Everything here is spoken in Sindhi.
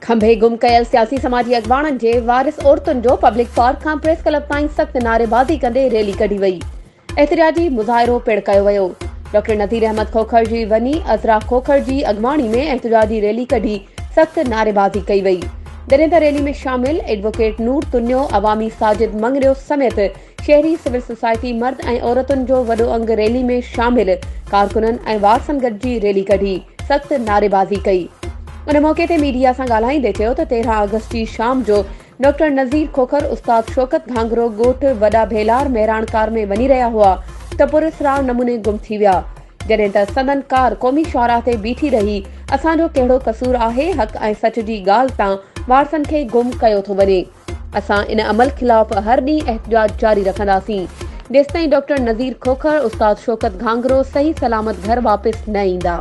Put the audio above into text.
کنڀي گم ڪيل سياسي سماجي اڳواڻن جي وارث عورتن جو پبلڪ پارڪ کان پريس ڪلب تائين سخت نعريبازي ڪندي ريلي ڪڍي وئي، احتجاجي مظاهرو پڻ ڪيو ويو. ڊاڪٽر نذير احمد کوکر جي وني عذرا کوکر جي اڳواڻي ۾ احتجاجي ريلي ڪڍي سخت نعريبازي ڪئي وئي. جڏهن ته ريلي ۾ شامل ايڊووڪيٽ نور تنيو، عوامي ساجد مڱريو سميت شهري سول سوسائٽي مرد ۽ عورتن جو وڏو انگ ريلي ۾ شامل ڪارڪنن ۽ وارثن گڏجي ريلي ڪڍي سخت نعريبازي ڪئي ان موقعي تي ميڊيا سان ڳالهائيندي چيو ته 13 آگسٽ جي شام جو ڊاڪٽر نذير کوکر استاد شوڪت گهانگهرو ڳوٺ وڏا ڀيلار مهراڻ ڪار ۾ وڃي رهيا هئا ته پراسرار نموني گم ٿي ويا جڏهن ته سندن ڪار قومي شاهراهه تي بيٺي رهي اسان جو ڪهڙو قصور آهي حق ۽ سچ جي ڳالهه تان وارثن کي گم ڪيو ٿو وڃي. اسان ان عمل خلاف هر ڏينهن احتجاج جاري رکنداسين جيستائين ڊاڪٽر نذير کوکر، استاد شوڪت گهانگهرو صحيح سلامت گهر واپس نه ايندا.